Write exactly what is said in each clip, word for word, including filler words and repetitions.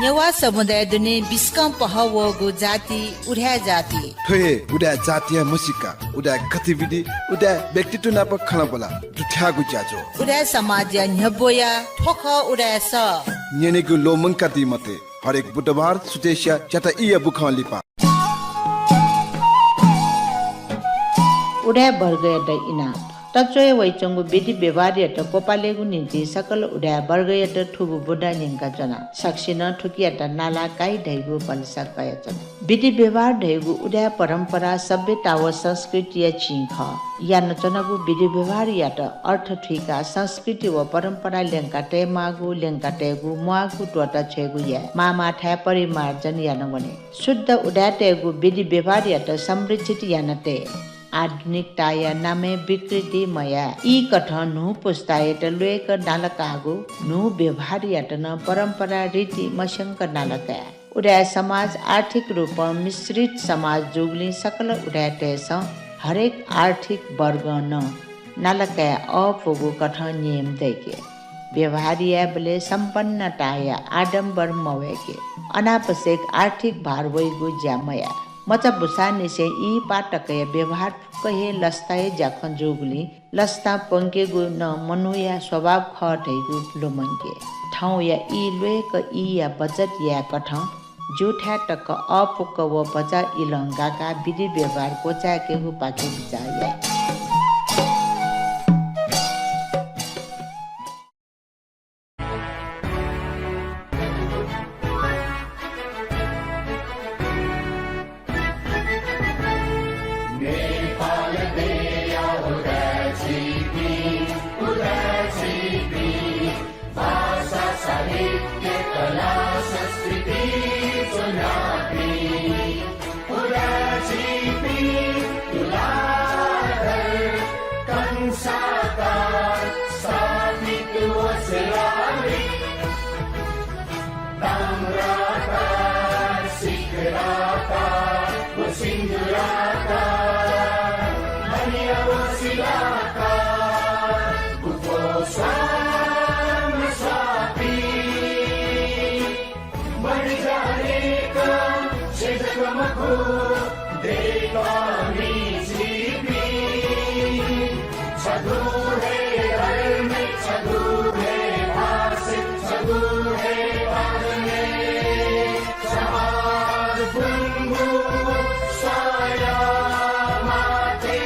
नेवाः समुदाय दुने बिस्कं पहः वःगु जाति उदाय् जाति। थ्व हे उदाय् जातिया म्हसीका, उदाय् गतिविधि, उदाय् व्यक्तित्व नाप खँल्हाबल्हा दुथ्याःगु ज्याझ्वः। उदाय् समाजया न्ह्यब्वया थ्व खः उदाय् सः। न्यनेगु ल्वःमंकादी मते। हरेक बुधबार सुथसिया च्याता ईया बुखं लिपा। उदाय् वर्गयात इनाप। तच्वया वइच्वंगु विधि व्यवहारयात क्वपालेगु निंतिं सकल उदाय् वर्गयात थुगु बुँदा न्यंकाच्वना। सकसिनं थुकियात नाला काइ धइगु भलसा कयाच्वना। विधि व्यवहार धइगु उदाय् परम्परा सभ्यता व संस्कृतिया चिं खः। यानाच्वनागु विधि व्यवहारयात अर्थ थुइकाः संस्कृति व परम्परा ल्यंका तयेमाःगु, ल्यंका तयेगु म्वाःगु त्वःता छ्वयेगु याये। माःमाःथाय् परिमार्जन याना वने। शुद्ध उदाय्‌तय्‌गु विधि व्यवहारयात संरक्षित याना तये। आधुनिकताया नामय् विकृति मयाये। ई कथं न्हू पुस्तायात ल्वय्‌क नालाकाःगु न्हू व्यवहारयात नं परम्परा रीति मस्यंक नालाकाये। उदाय् समाज आर्थिक रूपं मिश्रित समाज जूगुलिं सकल उदाय्‌तय्‌सं हरेक आर्थिक वर्गं नं नालाकाये अःपुगु कथं नियम दय्‌के। व्यवहार यायेबलय् सम्पन्नताया आडम्बर मवय्‌के। अनावश्यक आर्थिक भार वइगु ज्या मयाये। मचा बुसांनिसें ई पाः तकया व्यवहार फुक्क हे लसताया ज्याखँ जूगुलिं लसतां प्वंकेगु नं मनूया स्वभाव खः धइगु लुमंके। थौंया ई ल्वय्‌क ईया बचत याये कथं ज्यूथाय् तक अःपुक व भचा इलं गाकाः विधि व्यवहार क्वचाय्‌केगुपाखे बिचाः याये। नेपाल देया उदाय् झीपिं, उदाय् झीपिं, भाषा, साहित्य, कला, संस्कृति ज्वनापिं, उदाय् झीपिं तुलाधर कंसाकार स्थापित व शिलालिपि। ताम्राकार, सिकराकार व सिन्दुराकार, मणि व शिलाकार, गुफो स्वाम स्वापी। मरि जानेका से जग मखु, देवामी जीवी। छगू हे धर्म, छगू हे भाषा, छगू हे बानी। समाज बुंगू साया माटी।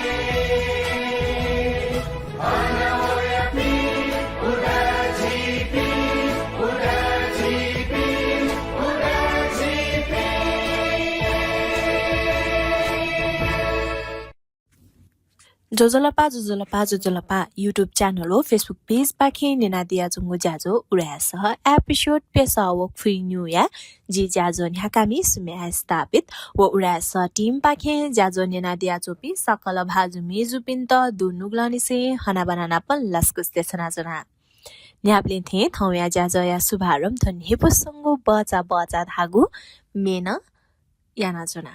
ज्वजलपा, ज्वजलपा, ज्वजलपा। YouTube channel व Facebook page पाखें न्यनादियाच्वंगु ज्याझ्वः उदाय् सः episode प्यसः व खुइन्युया जि ज्याझ्वः न्ह्याकामि सुम्या स्थापित व उदाय् सः team पाखें ज्याझ्वः न्यनादियाच्वंपिं सकल भाजु मय्‌जुपिन्त दुनुगलंनिसें हनाबना नापं लसकुस देछानाच्वना। न्ह्याबलें थें थौंया ज्याझ्वःया शुभारम्भ थ्व न्ह्यइपुसेंगु बचा बचा धाःगु म्ये नं यानाच्वना।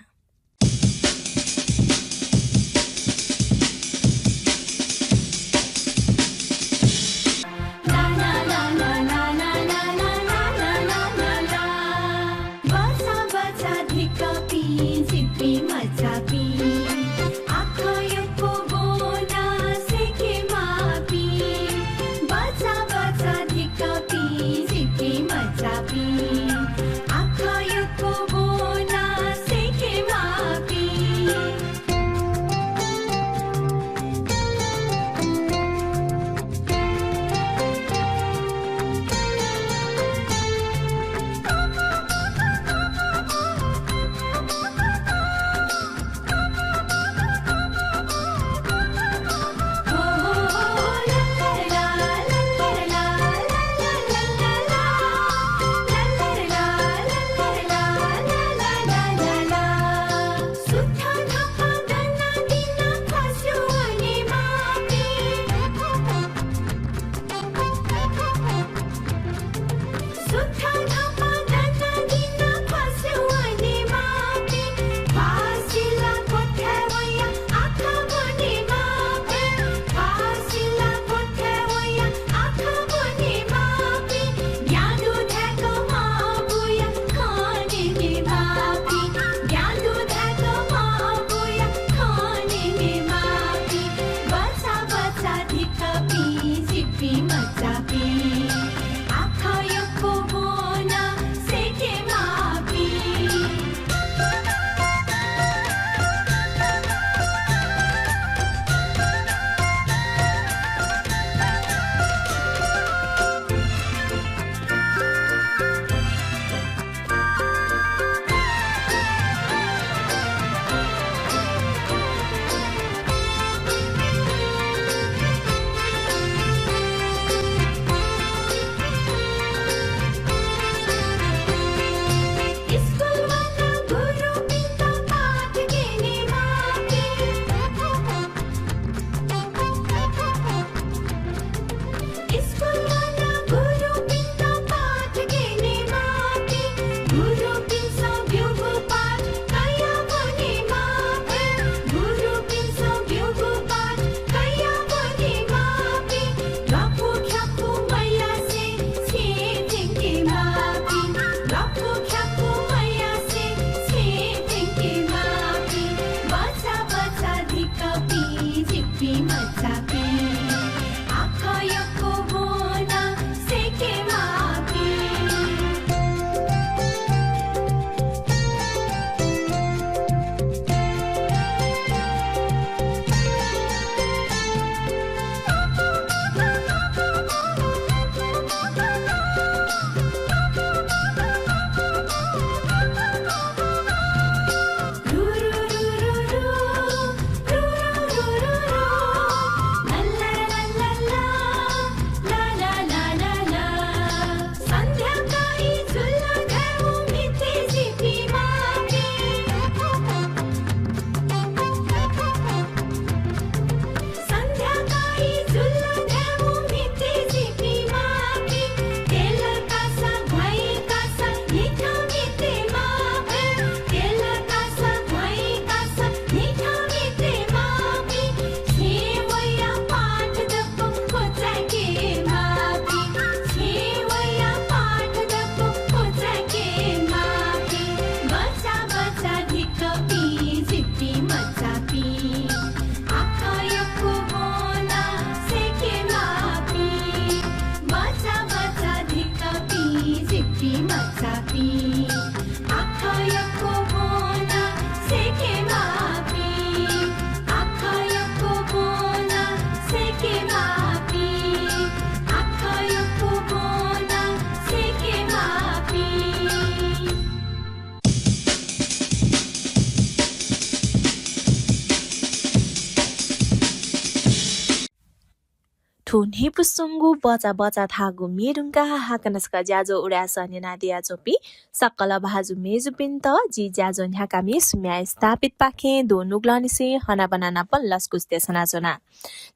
थ्व न्हिपुसुंगु बचा बचा थाःगु म्ये धुंकाः हाकनं छकः ज्याझ्वः उदाय्‌सः न्यनादियाच्वंपिं सकल भाजु मय्‌जुपिन्त जि ज्याझ्वः न्ह्याकामि सुम्या स्थापितपाखें दुनुगलंनिसें हनाबना नापं लसकुस देछानाच्वना।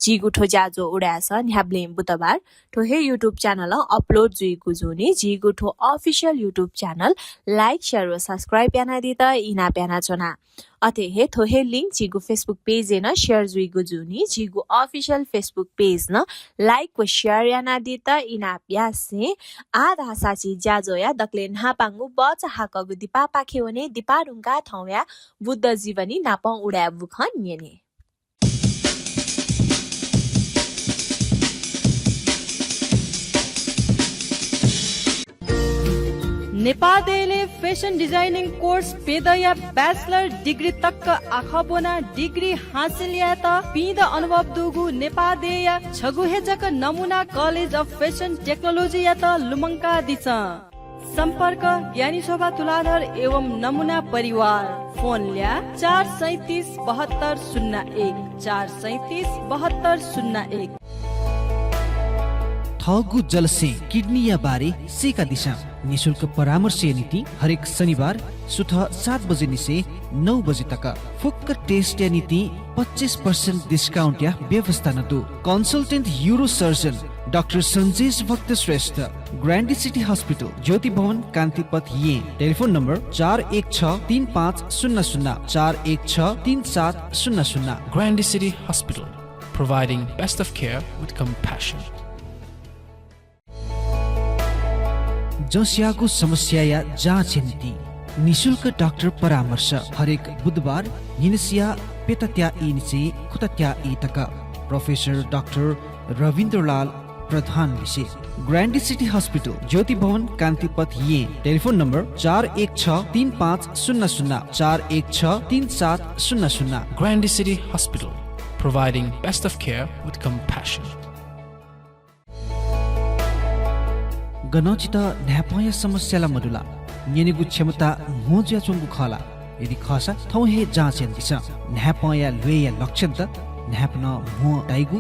झीगु थ्व ज्याझ्वः उदाय्‌सः न्ह्याबलें बुधबार थ्व हे YouTube channel-ं upload जुइगु जूनि झीगु थ्व official YouTube channel like, share व subscribe यानादीत इनाप यानाच्वना। अथे हे थ्व हे link झीगु Facebook page-य् नं share जुइगु जूनि झीगु official Facebook page नं like व share यानादीत इनाप यासें आः धाःसा झी ज्याझ्वःया दकलय् न्हापांगु बचा हाकःगु दिपापाखे वने। दिपा धुंकाः थौंया बुद्ध जीवनी नापं उदाय् बुखँ न्यने। नेपाः देय्‌लय् fashion designing course प्यदँया bachelor degree तक आखः ब्वनाः degree हासिल यायेत पीदँ अनुभव दुगु नेपाः देय्‌या छगू हे जक नमुना College of Fashion Technology-यात लुमंकादिसँ। सम्पर्क, ज्ञानी शोभा तुलाधर एवं नमुना परिवार। फोन ल्याः, चार सैँतिस बहत्तर शून्य एक, चार सैँतिस बहत्तर शून्य एक। थःगु जलस्यें किडनीया बारे सीकादिसँ। निशुल्क परामर्शया निंतिं हरेक शनिबार सुथ सात बजेनिसें नौ बजे तक। फुक्क test-या निंतिं पच्चिस percent discount-या व्यवस्था नं दु। Consultant urosurgeon डाक्टर सन्जेश भक्त श्रेष्ठ, ग्रान्डी सिटी हस्पिटल, ज्योति भवन, कान्तिपथ, येँ। टेलिफोन नम्बर चार एक छ तीन पाँच शून्य शून्य, चार एक छ तीन सात शून्य शून्य। Grande City Hospital, providing best of care with compassion. जँस्याःगु समस्याया जाँचया निंतिं निशुल्क डाक्टर परामर्श हरेक बुधबार न्हिनसिया प्यतात्या ईनिसें खुतात्या ई तक। प्रोफेसर डाक्टर रविन्द्रलाल प्रधान लिसे। ग्रान्डी सिटी हस्पिटल, ज्योति भवन, कान्तिपथ, येँ। टेलिफोन नम्बर चार एक छ तीन पाँच शून्य शून्य, चार एक छ तीन सात शून्य शून्य। Grande City Hospital, providing best of care with compassion. गनं छितः न्हाय्पंया समस्या ला मदु ला? न्यनेगु क्षमता म्हो जुयाच्वंगु खः ला? यदि खःसा थौं हे जाँच यानादिसँ। न्हाय्पंया ल्वय्‌या लक्षणत न्हाय्पनं म्हो ताइगु,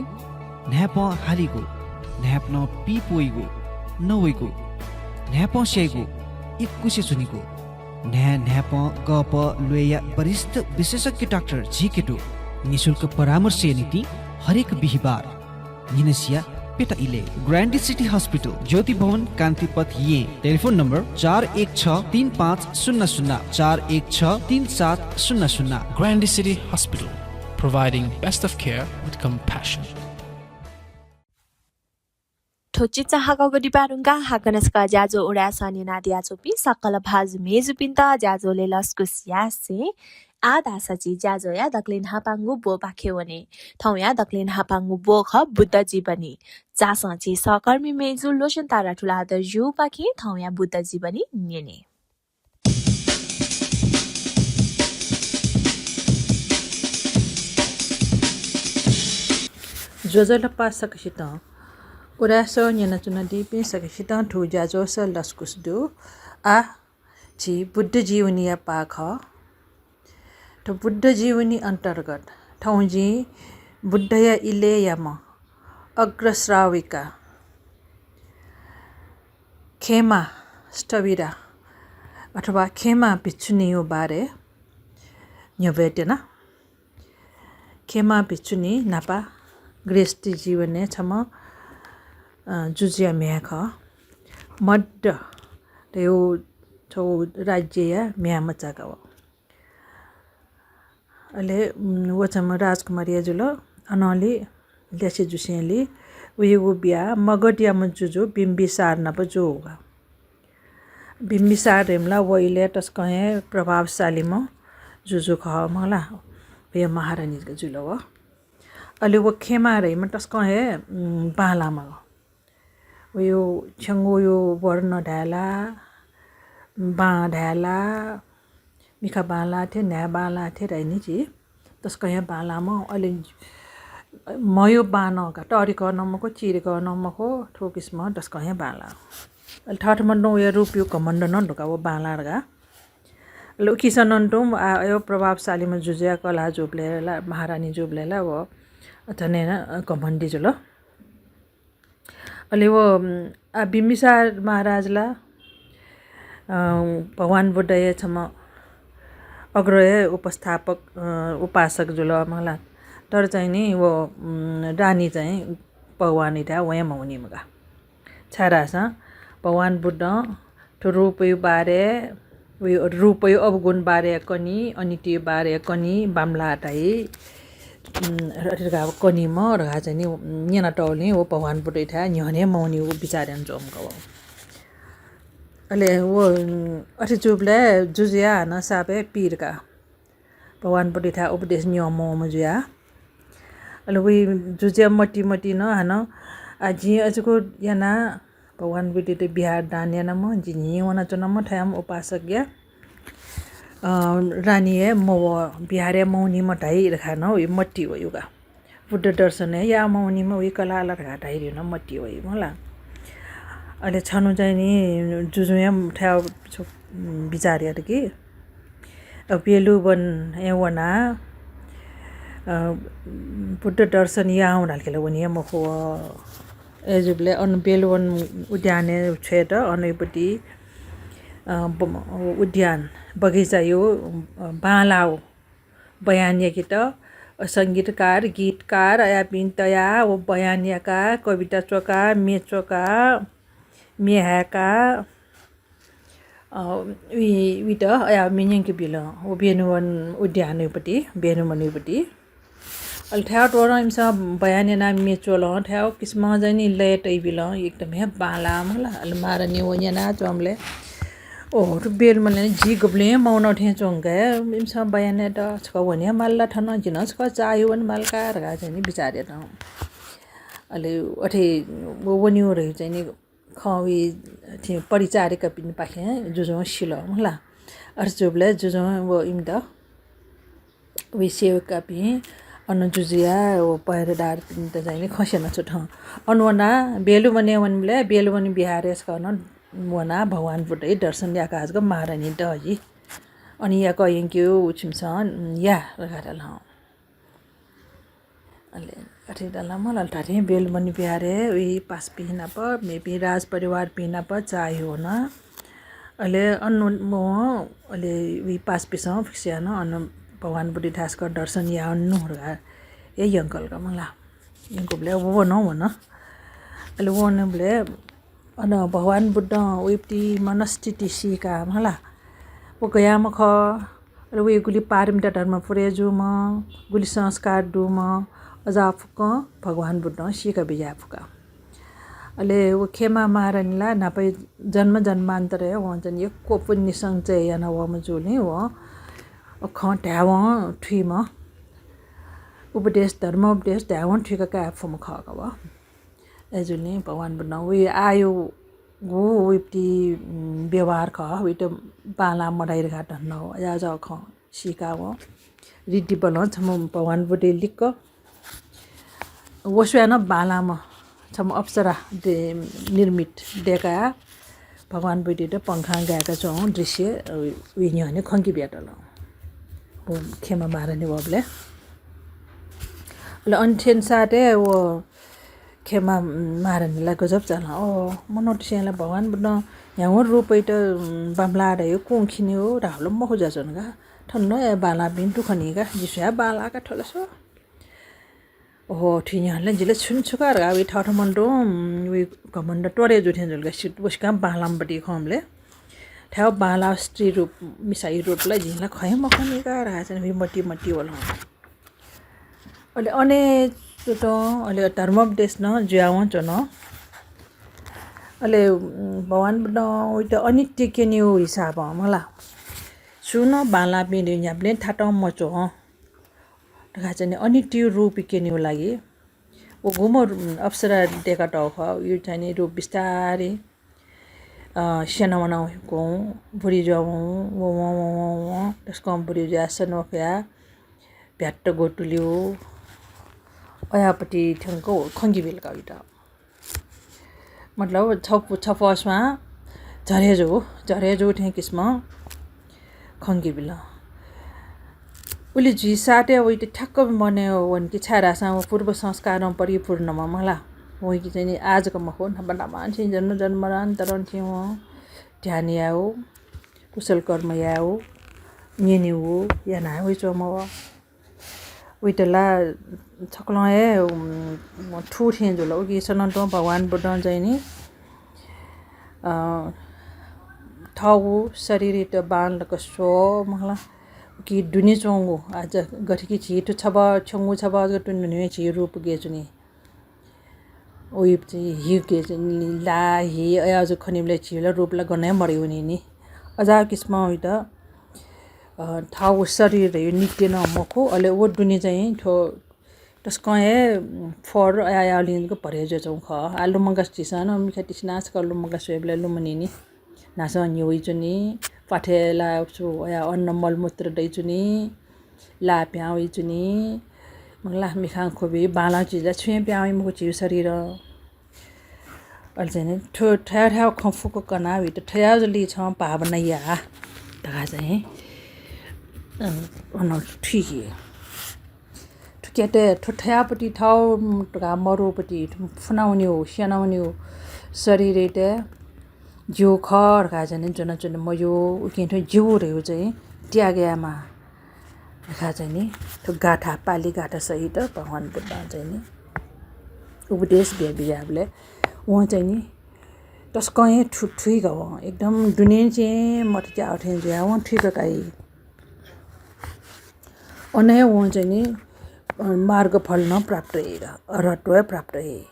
न्हाय्पं हालीगु, न्हाय्पनं पीप वइगु, नवइगु, न्हाय्पं स्याइगु, इकुसे च्वनीगु, न्हाय् न्हाय्पं गःपः ल्वय्‌या वरिष्ठ विशेषज्ञ डाक्टर झीके दु। निशुल्क परामर्शया निंतिं हरेक बिहिबार न्हिनसिया प्यता इलय्। ग्रान्डी सिटी हस्पिटल, ज्योति भवन, कान्तिपथ, येँ। टेलिफोन नम्बर चार एक छ तीन पाँच शून्य शून्य, चार एक छ तीन सात शून्य शून्य। Grande City Hospital, providing best of care with compassion. थ्व चिचाहाकःगु दिपा धुंकाः हाकनं छकः ज्याझ्वः उदाय्‌सः न्यनादियाच्वंपिं सकल भाजु मय्‌जुपिन्त ज्याझ्वलय् लसकुस यासें आः धाःसा झी ज्याझ्वःया दकलय् न्हापांगु ब्वपाखे वने। थौंया दकलय् न्हापांगु ब्व खः बुद्ध जीवनी। झासँ झी सहकर्मी मय्‌जु लोचनतारा तुलाधरजुपाखें थौंया बुद्ध जीवनी न्यने। ज्वजलपा सकसितं। उदाय्‌सः न्यनाच्वनादीपिं सकसितं थ्व ज्याझ्वलय् लसकुस दु। आः झी बुद्ध जीवनीया पाः खः। थ्व बुद्ध जीवनी अन्तर्गत थौं जिं बुद्धया इलय्‌याम्ह अग्रश्राविका खेमा स्थविरा अथवा खेमा भिक्षुणीया बारे न्ह्यब्वयेत्यना। खेमा भिक्षुणी न्हापा गृहस्थी जीवनय् छम्ह, अ, जुजुया म्ह्याय् खः। मद्ध धयागु छगू राज्यया म्ह्याय्‌मचा का व। अले, उम्, व छम्ह राजकुमारीया जुल। अनंलि ल्यासे जुसेंलि वयागु ब्याहा मगधयाम्ह जुजु बिम्बिसार नाप जूगु का। बिम्बिसार धइम्ह ला व इलय् तसकं हे प्रभावशालीम्ह जुजु खः मला। वया महारानी जुल व। अले व खेमा धइम्ह तसकं हे, उम्, बांलाःम्ह। वया छेंगूया वर्ण धायेला, बां धाये ला, मिखा बांलाः थें, न्हाय् बांलाः थें धाइ नि झी। तसकं हे बांलाःम्ह, अले मयु बांलाः का, तःधिकः नं मखु, चिधिकः नं मखु, थ्व किसिमं तसकं हे बांलाः। अले थःथम्हं तुं वया रूपया घमण्ड नं दु का, व बांलाः धकाः। अले उकिसं नं तुं आ, अय् प्रभावशालीम्ह जुजुया कलाः जूबलय् ला, महारानी जूबलय् ला व झन हे नं घमण्डी जुल। अले व, उम्, आ, बिम्बिसार महाराज ला, अ, भगवान बुद्धया छम्ह अग्र हे उपस्थापक, अ, उपासक जुल मला। तर चाहिँ नि व, उम्, रानी चाहिँ भगवानयाथाय् वये मवनीम्ह का। छाय्धाःसा भगवान बुद्धं थ्व रूपया बारे, वया रूपया अवगुण बारे कनी, अनित्यया बारे कनी, बांमलाः धाइ, उम्, अथे धकाः कनीम्ह धकाः चाहिँ नि न्यनातःगुलिं व भगवान बुद्धयाथाय् न्ह्यःने मवनीगु बिचाः यानाच्वंम्ह का व। अले व, उम्, अथे जूबलय् जुजुया हानं साप हे पीर का। भगवान बुद्धयाथाय् उपदेश न्यं मवःम्ह जुयाः। अले वइ जुजुया मतिइ मतिइ नं हानं, आ, जिं अज्याःगु यानाः भगवान बुद्धयात बिहार दान यानाम्ह, जि न्हिं वनाच्वनाम्ह थज्याःम्ह उपासकया, अ, रानी हे मवः, बिहारय् मवनीम्ह धाइ धकाः नं वइ मतिइ वइ का। बुद्ध दर्शन हे याः मवनीम्ह वइ कलाः ला धकाः धाइ धइगु नं मतिइ वइ मला। अले छन्हु चाहिँ नि जुजुं हे थ्व छु, उम्, बिचाः यात कि, अ, बेलुवन हे वनाः, अ, बुद्ध दर्शन याः हुँ धाल कि ला वनी हे मखु। अय्जूबलय् अन बेलुवन उद्यानय् छ्वयेत अनैपट्टि, अ, ब-, उद्यान बगैँचाया, अ, बांलाःगु बयान याकेत, अ, संगीतकार, गीतकार अयापिं तयाः व बयान याकाः, कविता च्वकाः, म्ये च्वकाः, म्ये हाय्काः, अ, उइ, उइत अयाः म्ये न्यंके बिल। व बेलुवन उद्यानयापट्टि, बेलुवनयापट्टि। अले थ्याः त्वरं इमिसं बयान यानाः म्ये च्वल। थ्याः किसिमं चाहिँ नि लय् तयाबिल। एकदम हे बांलाः मला। अले महारानी व न्यनाच्वंबलय्, ओहो, थ्व बेलुवनय् जि गुबलें मवनागु थें च्वंगु का। इमिसं बयान यात, छकः वने माल ला थन, जि नं छकः चाःह्यू वने माल का धकाः चाहिँ नि बिचाः यात। अले अथे व वनीगु धइगु चाहिँ नि खँ वइ थि परिचारिकापिन्पाखें जुजुं सिल मला। अथे जूबलय् जुजुं व इमित, वइ सेवकपिं अन जुजुया व पहरेदारपिन्त चाहिँ नि खँ स्यनाच्वंथें अन वनाः बेलुवनय् वनीबलय् बेलुवन बिहारय् सकनं वनाः भगवान बुद्धया दर्शन याकाः जक महारानी दः जि। अन याकः यंकेगु छिमिसं या धकाः धाल। अले अथे धाल मला। अले धात्थें बेलुवन बिहारय् वइ पासापिं नाप, मेपिं राजपरिवारपिं नाप चाःह्यू वन। अले अन वं, अले वइ पासापिसं फुक्कसियां नं अन भगवान बुद्धयाथाय् सकः दर्शन याः वने धकाः हे यंकल का मला। यंकूबलय् व नं वन। अले वनेबलय् अन भगवान बुद्धं वइपट्टि मनस्थिति सीकाः मला, व गज्याःम्ह खः, अले वइ गुलि पारमिता धर्म पुरे जूम्ह, गुलि संस्कार दुम्ह, अज्याः फुक्कं भगवान बुद्धं सीका बिज्याः फु का। अले व खेमा महारानी ला न्हापा जन्म जन्मान्तरय् वं चाहिँ यक्व पुण्य संचय याना वःम्ह जूलिं वं खँ धायेवं थुइम्ह, उपदेश, धर्मोपदेश धायेवं थुइका काये फुम्ह खः का व। अय्जूगुलिं भगवान बुद्धं वइ आःयागु वइपट्टि, उम्, व्यवहार खः, वइत बांलाः मधाइ धकाः धन्दा हो। अज्याःगु खँ सीकाः वं रिद्धि बलं छम्ह भगवान बुद्धया लिक्क व स्वयां नं बांलाःम्ह छम्ह अप्सरा दे-, निर्मित दय्काः भगवान बुद्धयात पंखां गाय्का च्वंगु दृश्य, अ, वइ न्ह्यःने खंके बियातल। व खेमा महारानी वःबलय्। अले अन थ्यंसाथं व खेमा महारानी ला गजब चाल। अ, मनूतय्सं ला भगवान बुद्धं न्ह्यागुं रूपयात, उम्, बांमलाः धइगु कुं खिनेगु धाःगु ला मखु जुयाच्वन का। थन नं अय् बांलाःपिं दु खनी का। जि स्वयां बांलाः का थ्व ला स्व। ओहो, थुइ न्ह्यःने ला जि ला छुं छु का धकाः वइ थःथम्हं तुं, उम्, वइ घमण्ड त्वरे जू थें जुल का। सित वसिकां बांलाःम्ह पति खंबलय् थ्याव बांलाः स्त्री रूप, मिसाया रूप ला जिं ला खये मखनी का धकाः चाहिँ वइ मतिइ मतिइ वल। अले अन हे च्वंच्वं अले धर्मोपदेश नं जुयावं च्वन। अले, उम्, भगवान बुद्धं वइत अनित्य क्यनेगु हिसाबं मला। सुं नं बांलाःपिं न्ह्याबलें थातं मच्वं धकाः चाहिँ नि अनित्य रूप क्यनेगु लागि व गुम्ह अप्सरा दय्कातःगु खः, वइ चाहिँ नि रूप बिस्तारै, अ, स्यनावना वइगु, बुरि जुयावं, व वं, वं, वं, वं, तसकं बुरि जुयाः सन्वः कयाः भ्याट्ट ग्वतुल्यू, अयापट्टि थ्यंक खंके बिल का वइत। मतलब, छपु-, छपु स्वां झरे जू, झरे जू थें किसिमं खंके बिल। उलि जुइसाथं वइत ठ्याक्क मनय् वनी कि, छाय्धाःसा व पूर्व संस्कारं परिपूर्णम्ह मला। वइके चाहिँ नि आः जक मखु, न्हापा न्हापांनिसें जन्म जन्मान्तरं थें वं ध्यान यायेगु, कुशल कर्म यायेगु, न्यनेगु याना वइच्वंम्ह व। वइत ला छकलं हे, उम्, थू थें जुल। उकिसनं तुं भगवान बुद्धं चाहिँ नि, अ, थःगु शरीरयात बांलाक स्वः मला। उकी दुने च्वंगु, अझ गथे कि झी थ्व छब्व, छ्यंगु छब्व जक तुं दुने झी रूप गय् च्वनी। वइत चाहिँ हि गय् च्वनी, ला, हि, अय् अझ खनीबलय् झी ला रूप ला गनं हे मदय् वनी नि। अज्याःगु किसिमं वइत, अ, थःगु शरीर धइगु नित्य नं मखु, अले व दुने चाहिँ थ्व तसकं हे, उम्, फोहोर अयावलिं जक भरे जुयाच्वंगु खः। आः लुमंकाः झीसं नं मिखा तिसिनाः छकः लुमंकाः स्वयेबलय् लुमनी नि। न्हासं न्हि वइच्वनी, प्वाथय् ला छु वया अन्न मलमूत्र दइच्वनी, ला पिहां वइच्वनी, मला मिखां ख्वबि, बांलाःगु चिज ला छुं हे पिहां वइ मखु झीगु शरीरं। अले चाहिँ नि थ्व थ्व थ्व खँ फुक्क कनाः वइत थ्व जुलिं छं भावना या धकाः चाहिँ, अ, अन थुइकी। थुकियात थ्व थ्वयापट्टि थः धकाः मरुपट्टि थ्व फुनावनीगु, स्यनावनीगु शरीरयात जिगु खः धकाः चाहिँ नि ज्वनाच्वने मज्यू, उकिं थ्व जिगु धइगु चाहिँ त्याग यायेमाः धकाः चाहिँ नि थ्व गाथा, पालि गाथा सहित भगवान बुद्धं चाहिँ नि उपदेश बिया बियाबलय् वं चाहिँ नि तसकं हे थु-, थुइका वं एकदम दुनेंनिसें मत च्याः थें जुयाः वं थुइका काइ। अन हे वं चाहिँ नि, अ, मार्गफल नं प्राप्त याइ, अरहत्व हे प्राप्त याइ।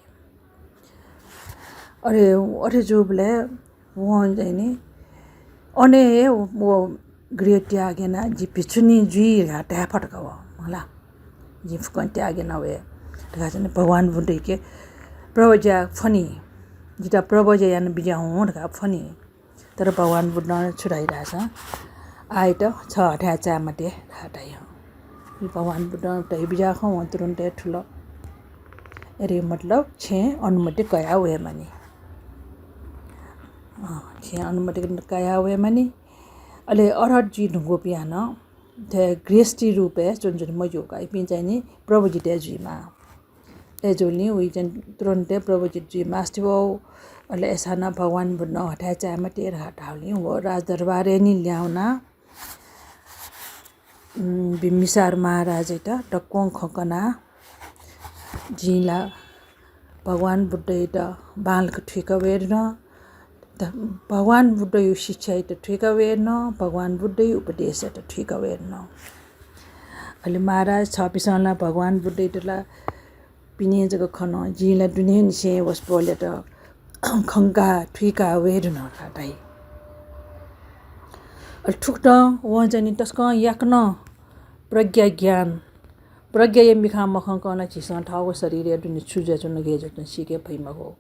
अले अथे जूबलय् वं चाहिँ नि अन हे व गृह त्याग यानाः जि भिक्षुणी जुइ धकाः धाये फत का वं, मला। जि फुक्कं त्याग याना वये धकाः चाहिँ नि भगवान बुद्धयाके प्रव्रज्या फ्वनी, जितः प्रव्रज्या याना बिज्याहुँ धकाः फ्वनी। तर भगवान बुद्धं छु धाइ धाःसा, आइत छ हथाय् चाये मते धकाः धाइ। भगवान बुद्धं धयाबिज्याःखं वं तुरुन्त हे थुल। अरे मतलब छेँ अनुमति कयाः वयेमानि। अँ, छेँ अनुमति कयाः वयेमानि। अले अरहत जुइ धुंकूपिं हानं थ्व गृहस्थी रूपय् च्वनाच्वने मज्यू का। इपिं चाहिँ नि प्रव्रजित हे जुइमाः। अय्जूगुलिं वइ चाहिँ तुरुन्त हे प्रव्रजित जुइ मास्ति वः। अले अय्सां नं भगवान बुद्धं हथाय् चाये मते धकाः धाःगुलिं व राजदरबारय् निं ल्याहां वनाः, उम्, बिम्बिसार महाराजयात दक्वं खँ कनाः, जिं ला भगवान बुद्धयात बांलाक थुइका वये धुन, ध-, भगवान बुद्धया शिक्षायात थुइका वये धुन, भगवान बुद्धया उपदेशयात थुइका वये धुन। अले महाराज, छपिसं ला भगवान बुद्धयात ला पिने जक खन, जिं ला दुनेंनिसें वसपोलयात खंका थुइका वये धुन धकाः धाइ। अले थुकथं वं चाहिँ नि तसकं याकनं प्रज्ञा ज्ञान, प्रज्ञाया मिखां मखंकं ला झीसं थःगु शरीरया दुने छु जुयाच्वन, गय् जुयाच्वन सीके फइ मखु।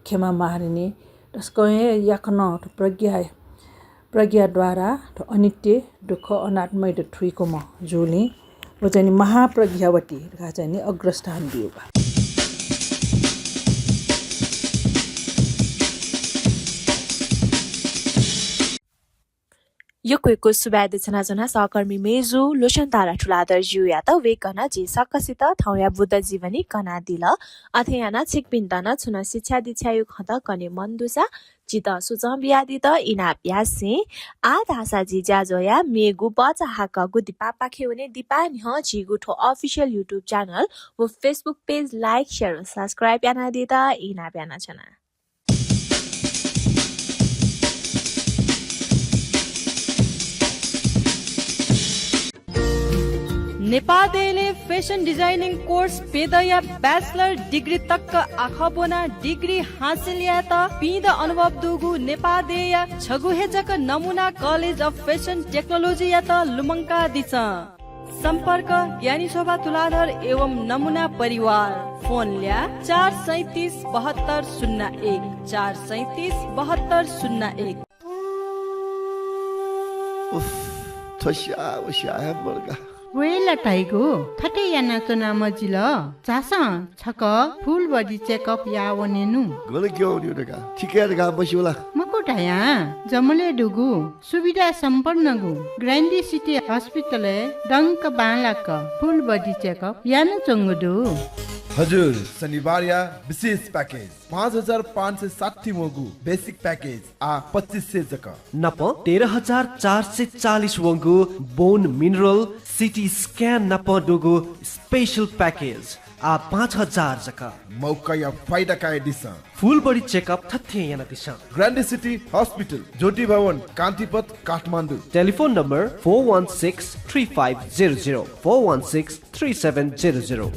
खेमा महारानी तसकं हे याकनं प्रज्ञा, प्रज्ञाद्वारा अनित्य, दुःख, अनात्मयात थुइकूम्ह जूगुलिं व चाहिँ नि महाप्रज्ञावती धकाः चाहिँ नि अग्रस्थान ब्यूगु। यक्व यक्व सुभाय् देछानाच्वना सहकर्मी मय्जु लोचनतारा तुलाधरज्यूयात। वय्कलं झी सकसित थौंया बुद्ध जीवनी कनादिल। अथे यानाः छिकपिन्त नं छुं नं शिक्षा दीक्षाया खँत कने मन दुसा झीत सुचं बियादीत इनाप यासें, आः धाःसा झी ज्याझ्वःया मेगु बचा हाकःगु दिपापाखे वने। दिपा न्ह्यः झीगु थ्व official YouTube channel व Facebook page like, share व subscribe यानादीत इनाप यानाच्वना। नेपाः देय्‌लय् fashion designing course प्यदँया bachelor degree तक आखः ब्वनाः degree हासिल यायेत पिदँ अनुभव दुगु नेपाः देय्‌या छगू हे जक नमुना College of Fashion Technology यात लुमंकादिसँ। सम्पर्क ज्ञानी शोभा तुलाधर एवं नमुना परिवार। फोन ल्याः चार सैँतिस बहत्तर शून्य एक, चार सैँतिस बहत्तर शून्य एक। उफ, थ्व स्याः व स्याः हे मदुगु। वय् ला धाइगु थथे यानाच्वना मजिल। झासँ छकः full body checkup याः वनेनु। गन क्यं वनेगु धकाः थिकय् धकाः मस्यू ला? मखु धयां जमलय् दुगु सुविधा सम्पन्नगु ग्रान्डी सिटी हस्पिटलय् दंक बांलाक full body checkup यानाच्वंगु दु। हजुर, शनिबारया विशेष package, पाँच हजार पाँच सय साठी वंगु basic package आः पच्चिस सय जक। नाप तेह्र हजार चार सय चालिस वंगु bone mineral, CT scan नाप दुगु special package आः पाँच हजार जक। मौकाया फाइदा कयादिसँ। Full body checkup थथे यानादिसँ। ग्रान्डी सिटी हस्पिटल, ज्योति भवन, कान्तिपथ, Kathmandu. Telephone number four one six three five zero zero, four one six three seven zero zero।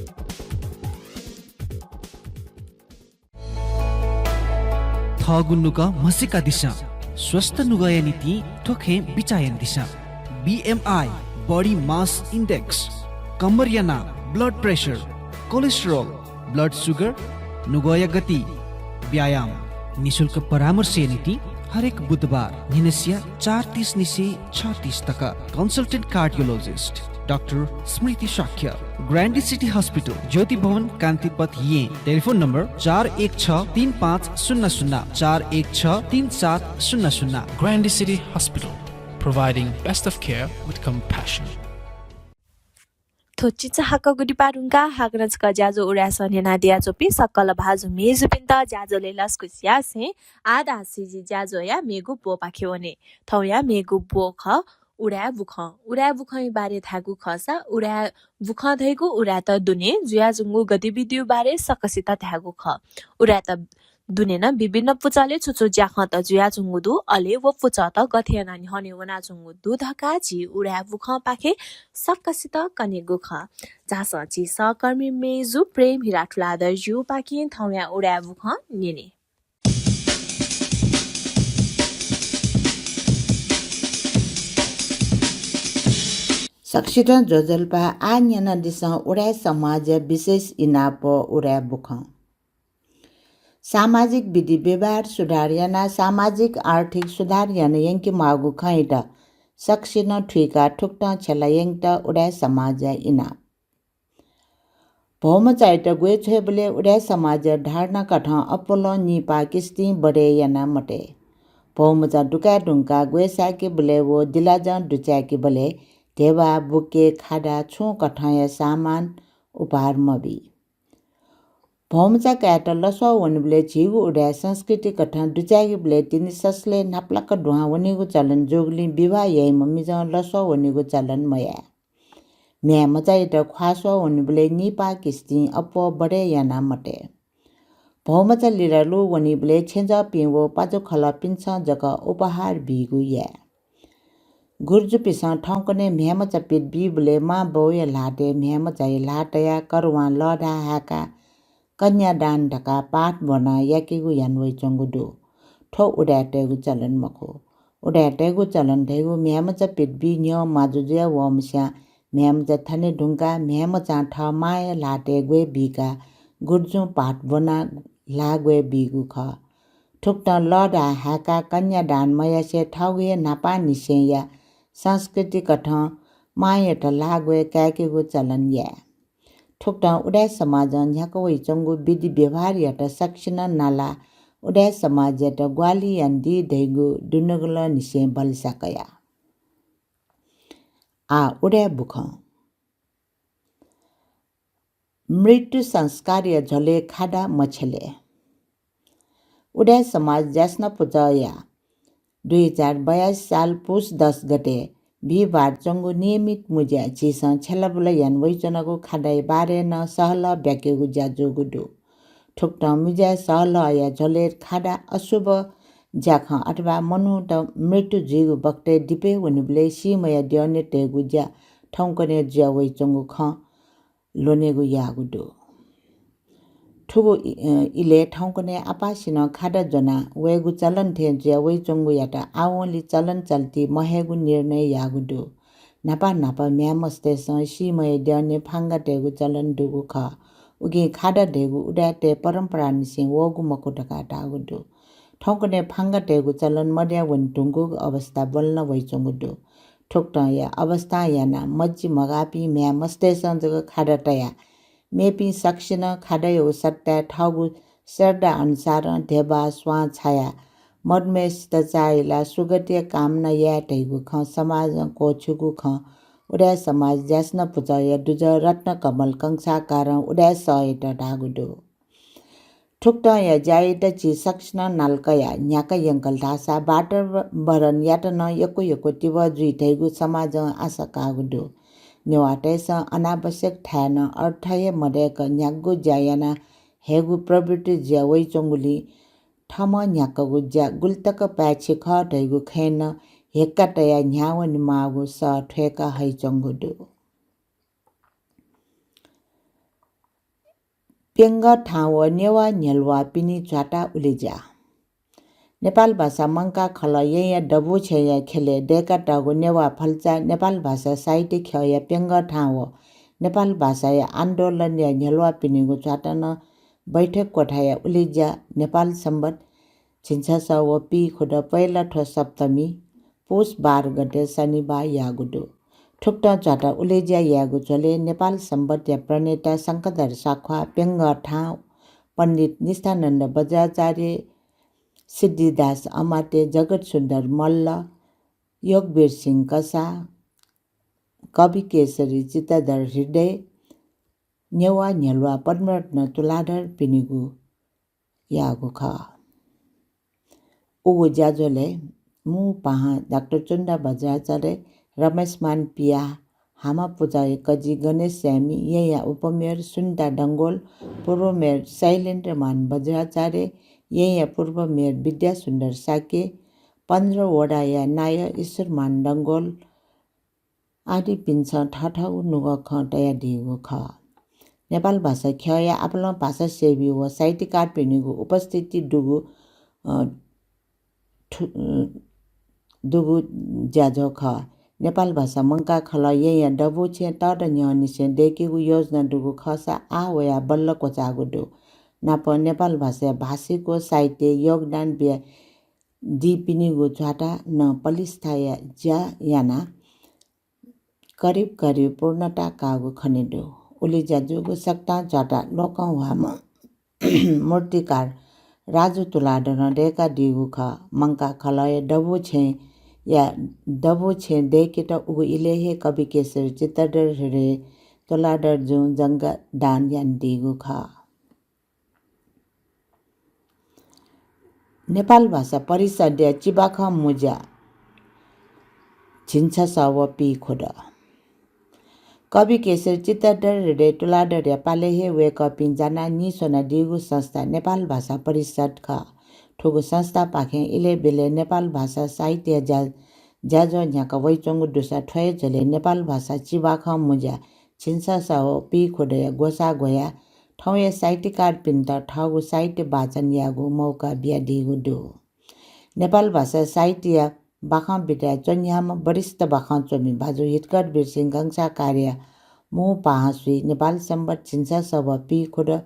थःगु नुगः म्हसीकादिसँ। स्वस्थ नुगःया निंतिं थ्व खँय् बिचाः यानादिसँ। BMI, body mass index, कम्मरया नाप, blood pressure, cholesterol, blood sugar, नुगःया गति, व्यायाम। निशुल्क परामर्शया निंतिं हरेक बुधबार न्हिनसिया चार तीस निसें छ तीस तक। Consultant cardiologist डाक्टर स्मृति शाक्य, ग्रान्डी सिटी हस्पिटल, ज्योति भवन, कान्तिपथ, येँ। Telephone number चार एक छ तीन पाँच शून्य शून्य, चार एक छ तीन सात शून्य शून्य। Grande City Hospital, providing best of care with compassion. थ्व चिचाहाकःगु दिपा धुंकाः हाकनं छकः ज्याझ्वः उदाय् सः न्यनादियाच्वंपिं सकल भाजु मय्जुपिन्त ज्याझ्वलय् लसकुस यासें आः धाःसा जि ज्याझ्वःया मेगु ब्वपाखे वने। थौंया मेगु ब्व खः उदाय् बुखँ। उदाय् बुखँया बारे धायेगु खःसा उदाय् बुखँ धइगु उदाय्‌त दुने जुयाच्वंगु गतिविधिया बारे सकसित धायेगु खः। उदाय्‌त दुने नं विभिन्न पुचलय् छु छु ज्याखँत जुयाच्वंगु दु, अले व पुचःत गथे यानाः न्ह्यःने वनाच्वंगु दु धकाः झी उदाय् बुखँपाखें सकसित कनेगु खः। झासँ झी सहकर्मी मय्जु प्रेम हिरा तुलाधरजुपाखें थौंया उदाय् बुखँ न्यने। सकसितं ज्वजलपा। आः न्यनादिसँ उदाय् समाजया विशेष इनाप उदाय् बुखँ। सामाजिक विधि व्यवहार सुधार यानाः सामाजिक आर्थिक सुधार याना यंकेमाःगु खँयात सकसिनं थुइकाः थुकथं छ्यला यंकेत उदाय् समाजया इनाप। भौमचायात ग्वय् छ्वयेबलय् उदाय् समाजया धारणा कथं अप्वलं निपाः किस्तिं बढे याना मतये। भौमचा दुकाये धुंकाः ग्वय् साय्‌केबलय् व दिलाजं दुचाय्‌केबलय् ध्यबा, बुके, खादा छुं कथंया सामान उपहार मबी। भौमचा कायेत लसः वनेबलय् झीगु उदाय् संस्कृति कथं दुचाय्‌केबलय् तिनि ससलय् न्हापालाक दुहां वनीगु चलन जूगुलिं विवाह याइम्ह मिजं लसः वनीगु चलन मयाये। म्ह्याय्‌मचायात ख्वाः स्वः वनेबलय् निपाः किस्तिं अप्वः बढे याना मतये। भौमचा लिरालु वनीबलय् छेँजःपिं व पाजुखलःपिन्सं जक उपहार बीगु याये। गुर्जुपिन्सं थौंकन्हय् म्ह्याय्‌मचा पित बीबलय् मांबौया ल्हातय् म्ह्याय्‌मचाया ल्हाः तयाः करुवां लःधाः हाय्‌काः कन्यादान धकाः पाठ ब्वनाः याकेगु याना वइच्वंगु दु। थ्व उदाय्‌तय्‌गु चलन मखु। उदाय्‌तय्‌गु चलन धइगु म्ह्याय्‌मचा पित बी न्ह्यः माजु जुया वःम्हस्यां म्ह्याय्‌मचा थने धुंकाः म्ह्याय्‌मचां थः मांया ल्हातय् ग्वय् बीकाः गुर्जुं पाठ ब्वनाः ल्हाः ग्वय् बीगु खः। थुकथं लःधाः हाय्‌काः कन्यादान मयासें थःगु हे न्हापांनिसेंया संस्कृति कथं मांयात ल्हाः ग्वय् काय्‌केगु चलन याये। थुकथं उदाय् समाजं न्ह्याका वइच्वंगु विधि व्यवहारयात सकसिनं नालाः उदाय् समाजयात ग्वाहालि यानादी धइगु दुनुगलंनिसें भलसा कया। आः उदाय् बुखँ। मृत्यु संस्कारया झ्वलय् खादा मछ्यले। उदाय् समाज ज्यासना पुचःया दुई हजार बयासी साल पुस दस गते बिहिबार च्वंगु नियमित मुँज्याय् झीसं छ्यलाबुला याना वइच्वनागु खादाया बारे नं सहलह ब्याकेगु ज्या जूगु दु। थुकथं मुँज्याय् सहलहया झ्वलय् खादा अशुभ ज्याखँ अथवा मनूत मृत्यु जुइगु बखतय् दिपय् वनेबलय् सीम्हया द्यःने तयेगु ज्या थौंकन्हय् जुया वइच्वंगु खँ ल्वनेगु याःगु दु। थुगु इ-, अ, इलय् थौंकन्हय् आपासिनं खादा ज्वना वयेगु चलन थें जुया वइच्वंगुयात आवंलि चलन चल्ति महयेगु निर्णय याःगु दु। न्हापा न्हापा म्ह्याय् मस्तय्‌सं सीम्हया द्यःने फांगा तयेगु चलन दुगु खः। उकिं खादा धइगु उदाय्‌तय् परम्परांनिसें वःगु मखु धकाः धाःगु दु। थौंकन्हय् फांगा तयेगु चलन मदया वने धुंकूगु अवस्था ब्वलना वइच्वंगु दु। थुकथंया अवस्थां यानाः मज्जि मगाःपिं म्ह्याय् मस्तय्‌सं जक खादा तयाः मेपिं सकसिनं खादायागु सट्टाय् थःगु श्रद्धा अनुसारं ध्यबा, स्वां छायाः मदुम्हय्‌सित चाःहिलाः सुगतिया कामना याये धइगु खँ समाजं क्वःछिउगु खँ उदाय् समाज ज्यासना पुचःया दुजः रत्नकमल कंसाकारं उदाय् सःयात धाःगु दु। थुकथंया ज्यायात झी सकसिनं नाला कयाः न्ह्याका यंकल धाःसा वातावरणयात नं यक्व यक्व तिबः जुइ धइगु समाजं आशा काःगु दु। नेवाःतय्‌सं अनावश्यक थाय् नं अर्थ हे मदय्‌क न्ह्यागु ज्या याना हयेगु प्रवृत्ति जुया वइच्वंगुलिं थःम्हं न्ह्याकागु ज्या गुलितक पाय्‌छि खः धइगु खँय् नं हेक्का तयाः न्ह्यावनेमाःगु सः थ्वय्‌का हइच्वंगु दु। प्यंगः थां व नेवाः न्ह्यलुवाःपिनि च्वाता उलेज्या। नेपाल भाषा मंकाः खलः यँया दबू छेँया ख्यलय् दय्‌कातःगु नेवाः फल्चा नेपाल भाषा साहित्य ख्यःया प्यंगः थां व नेपाल भाषाया आन्दोलनया न्ह्यलुवाःपिनिगु च्वाता नं बैठक कोठाया उलेज्या नेपाल संवत् झिंछसः व पीखुदँ पैलाथ्व सप्तमी पुस बाह्र गते शनिबाः याःगु दु। थुकथं च्वाता उलेज्या यायेगु झ्वलय् नेपाल संवत्‌या प्रणेता शंखधर साख्वाः, प्यंगः थां, पण्डित निष्ठानन्द बज्राचार्य, सिद्धिदास अमात्य, जगत सुन्दर मल्ल, योगवीर सिंह कसाः, कवि केशरी चित्तधर हृदय, नेवाः न्ह्यलुवाः पद्मरत्न तुलाधरपिनिगु याःगु खः। उगु ज्याझ्वलय् मू पाहां डाक्टर चुन्दा बज्राचार्य, रमेशमान पिया, हामा पुचःया कजि गणेश स्यामी, यँया उपमेयर सुनिता डंगोल, पूर्व मेयर शैलेन्द्रमान बज्राचार्य, यँया पूर्व मेयर विद्यासुन्दर शाक्य, पन्ध्र वडाया नायः ईश्वरमान डंगोल, आदिपिन्सं थःथःगु नुगः खँ तयादीगु खः। नेपाल भाषा ख्यःया आपालं भाषासेवी व साहित्यकारपिनिगु उपस्थिति दुगु, अ, थु-, अ, दुगु ज्याझ्वः खः। नेपाल भाषा मंकाः खलः यँया दबू छेँ तःदँ न्ह्यःनिसें दय्‌केगु योजना दुगु खःसा आः वयाः बल्ल क्वचाःगु दु। नापं नेपाल भाषाया भाषिक व साहित्यय् योगदान बिया दीपिनिगु च्वाता नं पलिस्थाया ज्या यानाः करिब करिब पूर्णता काःगु खने दु। उलेज्या जूगु सकतां च्वाता लोकंह्वाःम्ह मूर्तिकार राजु तुलाधरं दय्‌कादीगु खः। मंकाः खलःया दबू छेँया दबू छेँ दय्‌केत उगु इलय् हे कवि केशरी चित्तधर हृदय तुलाधर जुं जंगा दान यानादीगु खः। नेपाल भाषा परिषद्‌या चिबाखं मुँज्या झिंछसः व पीखुदँ। कवि केशरी चित्तधर हृदय तुलाधरया पालय् हे वय्‌कःपिं जानाः नीस्वनादीगु संस्था नेपाल भाषा परिषद् खः। थुगु संस्थापाखें इलय्‌ब्यलय् नेपाल भाषा साहित्यया ज्या-, ज्याझ्वः न्ह्याका वइच्वंगु दुसा थ्व हे झ्वलय् नेपाल भाषा चिबाखं मुँज्या झिंछसः व पीखुदँया ग्वसाः ग्वयाः थौंया साहित्यकारपिन्त थःगु साहित्य वाचन यायेगु मौका बियादीगु दु। नेपाल भाषा साहित्यया बाखं बिथाय् च्वन्ह्याःम्ह वरिष्ठ बाखंच्वमि भाजु हितकरवीर सिंह कंसाकारया मू पाहां स्वीं नेपाल संवत् झिंछसः व पीखुदँ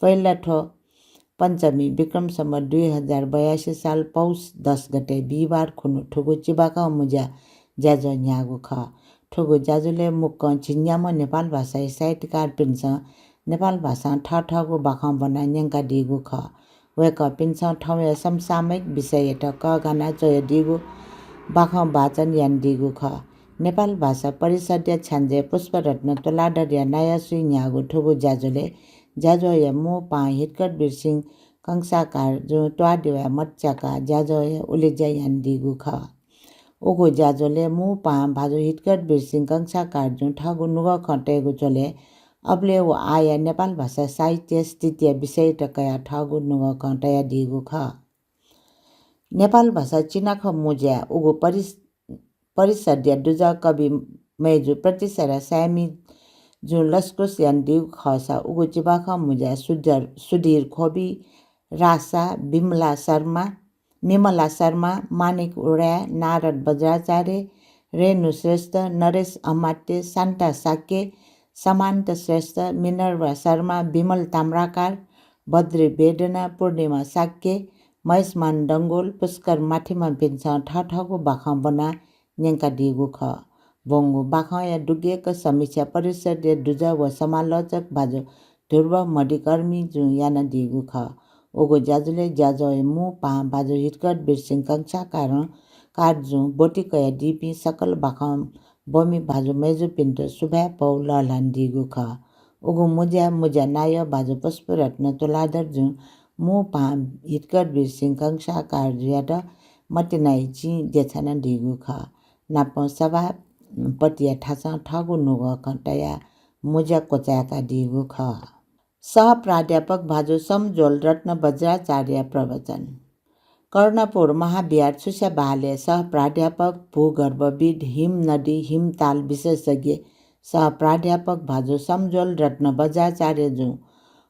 पैलाथ्व पञ्चमी विक्रम संवत् दुई हजार बयासी साल पौष दस गते बिहिबार खुन्हु थुगु चिबाखं मुँज्या ज्याझ्वः न्ह्याःगु खः। थुगु ज्याझ्वलय् मुक्कं झिंन्याम्ह नेपाल भाषाया साहित्यकारपिन्सं नेपाल भाषां थःथःगु बाखं ब्वनाः न्यंकादीगु खः। वय्‌कःपिन्सं थौंया समसामयिक विषययात कःघानाः च्वयादीगु बाखं वाचन यानादीगु खः। नेपाल भाषा परिषद्‌या छ्याञ्जे पुष्परत्न तुलाधरया नायःस्वीं न्ह्याःगु थुगु ज्याझ्वलय् ज्याझ्वःया मू पाहां हितकरवीर सिंह कंसाकार जुं त्वाःदेवाय् मत च्याकाः ज्याझ्वःया उलेज्या यानादीगु खः। उगु ज्याझ्वलय् मू पाहां भाजु हितकरवीर सिंह कंसाकार जुं थःगु नुगः खँ तयेगु झ्वलय् अबलय् व आःया नेपाल भाषा साहित्य स्थितिया विषययात कयाः थःगु नुगः खँ तयादीगु खः। नेपाल भाषा चिनाखँ मुँज्याय् उगु परिस-, परिषद्‌या दुजः कवि मय्‌जु प्रतिसरा स्यामी जुं लसकुस यानादीगु खःसा उगु चिबाखं मुँज्याय् सुधर-, सुधीर ख्वबि, रासा, विमला शर्मा, मिमला शर्मा, मानिक उराय्, नारद बज्राचार्य, रेणु श्रेष्ठ, नरेश अमात्य, शान्ता शाक्य, समान्त श्रेष्ठ, मिनर्वा शर्मा, विमल ताम्राकार, बद्री वेदना, पूर्णिमा शाक्य, महेशमान डंगोल, पुष्कर माथिमापिन्सं थःथःगु बाखं ब्वनाः न्यंकादीगु खः। ब्वंगु बाखंया दुग्यंक समीक्षा परिषदया दुजः व समालोचक भाजु ध्रुव मधिकर्मीजुं यानादीगु खः। उगु ज्याझ्वलय् ज्याझ्वःया मू पाहां भाजु हितकरवीर सिंह कंसाकारं कारजुं ब्वति कयादीपिं सकल बाखं ब्वमि भाजु मय्जुपिन्त सुभाय् पौ लःल्हानादीगु खः। उगु मुँज्याय् मुँज्या नायः भाजु पुष्परत्न तुलाधरजुं मू पाहां हितकरवीर सिंह कंसाकारजुयात मतिनाया चिं देछानादीगु खः। नापं सभापतिया थासं थःगु नुगः खँ तयाः मुँज्या क्वचाय्कादीगु खः। सह प्राध्यापक भाजु समज्वल रत्न बज्राचार्य प्रवचन। कर्णपुर महाविहार छुस्या बहालय् सह प्राध्यापक, भूगर्भविद्, हिम नदी, हिमताल विशेषज्ञ सह प्राध्यापक भाजु समज्वल रत्न बज्राचार्यजुं